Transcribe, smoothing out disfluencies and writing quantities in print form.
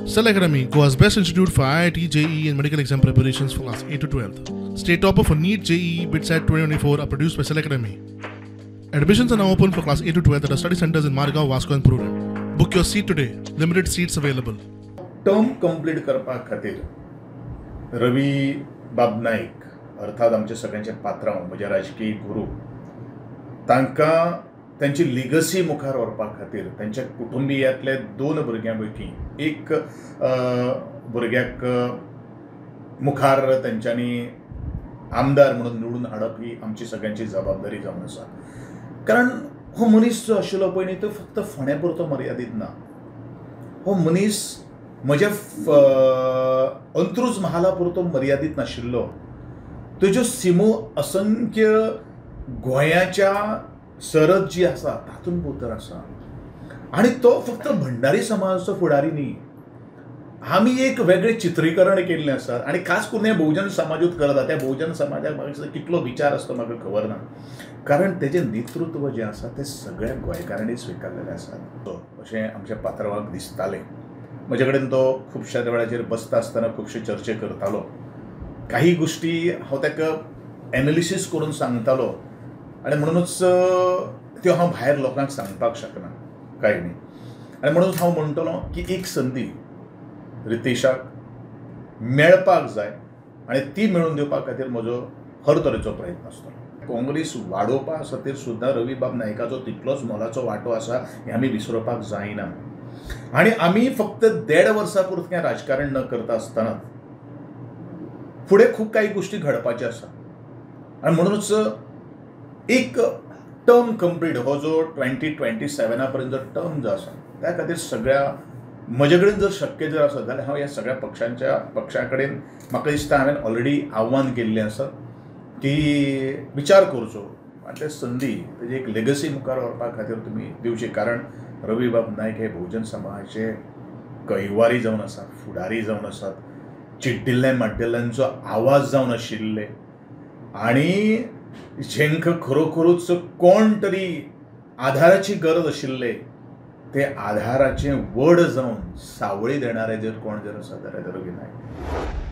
Cell Academy, Goa's best institute for IIT, JEE and medical exam preparations for class 8 to 12. State topper for NEET, JEE, BITSAT 2024 are produced by Cell Academy. Admissions are now open for class 8 to 12 at our study centers in Margao, Vasco and Prudent. Book your seat today. Limited seats available. Term complete करपा खातीर रवी बाब नाईक अर्थात आमचे सगळ्यांचे पात्रांव, म्हजे राजकीय गुरू, तांकां तांची लिगसी मुखार व्हरपा खातीर तांच्या कुटुंबियांतले दोन भुरग्यां पैकी एक भुरग्याक मुखार तांच्यांनी आमदार म्हणून निवडून हाडप ही आमची सगळ्यांची जबाबदारी जावन आसा. कारण हो मनीस जो आशिल्लो पळय न्ही, तो फक्त फोंड्या पुरतो मर्यादीत ना. हो मनीस म्हज्या अंत्रुज महाला पुरतो मर्यादीत नाशिल्लो. तेज्यो सिमो असंख्य गोंयाच्या सरद जी आसा तातूंत भितर आसा. आनी तो फक्त भंडारी समाजाचो फुडारी न्ही. आमी एक वेगळें चित्रीकरण केल्लें आसा आनी खास करून हें बहुजन समाजूच करता. त्या बहुजन समाजाक म्हाका कितलो विचार आसता म्हाका खबर ना, कारण तेजें नेतृत्व जें आसा तें सगळ्या गोंयकारांनी स्विकारलेलें आसा अशें आमच्या पात्रावाक दिसतालें. म्हजे कडेन तो खुबश्या वेळाचेर बसता आसतना खुबशे चर्चे करतालो. काही गोश्टी हांव ताका एनालिसीस करून सांगतालो आनी म्हणूनच त्यो हांव भायर लोकांक सांगपाक शकना काय न्ही. आनी म्हणूनच हांव म्हणटलो की एक संदी रितेशाक मेळपाक जाय आनी ती मेळून दिवपा खातीर म्हजो हर तरेचो प्रयत्न आसतलो. काँग्रेस वाडोवपा खातीर सुद्दां रवी बाब नायकाचो तितलोच मोलाचो वांटो आसा हें आमी विसरपाक जायना. आनी आमी फक्त 1.5 वर्सां पुरतें राजकारण न करता आसतना फुडें खूब काही गोश्टी घडपाच्यो आसा. आनी म्हणूनच एक टर्म कंप्लीट हो जो 2027 पर्यंत टर्म जो आसा त्या खातीर सगळ्या म्हजे कडेन जर शक्य जर आसत जाल्यार हांव ह्या सगळ्या पक्षा कडेन म्हाका दिसता हांवें ऑलरेडी आव्हान केल्लें आसा की विचार करचो आनी ते संदी तेजी एक लेगसी मुखार व्हरपा खातीर तुमी दिवची. कारण रवी बाब नायक हे बहुजन समाजाचे कैवारी जावन आसात, फुडारी जावन आसात, चिड्डिल्ले माड्डिल्ल्यांचो आवाज जावन आशिल्ले आनी जेंकां खरोखरूच कोण तरी आधाराची गरज आशिल्ले ते आधाराचे वड जावन सावळी देणारे जर कोण जर आसा जाल्यार रवी नायक.